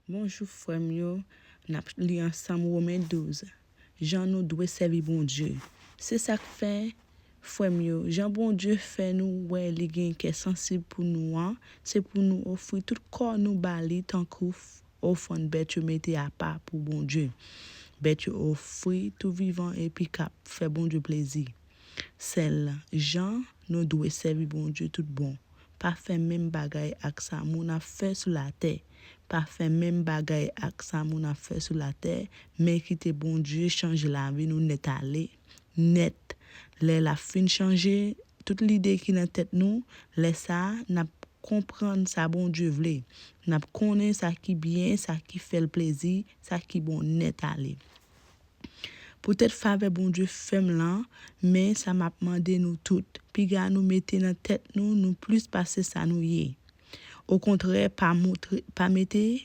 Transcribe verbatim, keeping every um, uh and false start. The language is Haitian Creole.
Bonjou frè m yo, n ap li ansanm Women douz. Jan nou dwe sèvi Bondye. Se sa k fè, frè m yo, jan Bondye fè nou wè li gen kè sansib pou nou an, se pou nou ofri tout kò nou ba li tankou ofrann bèt yo mete apa pou Bondye. Bèt yo ofri tou vivan epi k ap fè Bondye plezi. Sèl jan nou dwe sèvi Bondye tout bon. Pa fè menm bagay ak sa moun ap fè sou latè. Pa fè menm bagay ak sa moun ap fè sou latè, men kite Bondye chanje lavi nou nèt ale, nèt. Lè l ap fin chanje tout lide ki nan tèt nou, lè sa a, n ap konprann sa Bondye vle. N ap konnen sa ki byen, sa ki fè l plezi, sa ki bon nèt ale. Poutèt favè Bondye fè m lan, men sa m ap mande nou tout, piga nou mete nan tèt nou, nou plis pase sa nou ye. Okontrè, pa montre, pa mete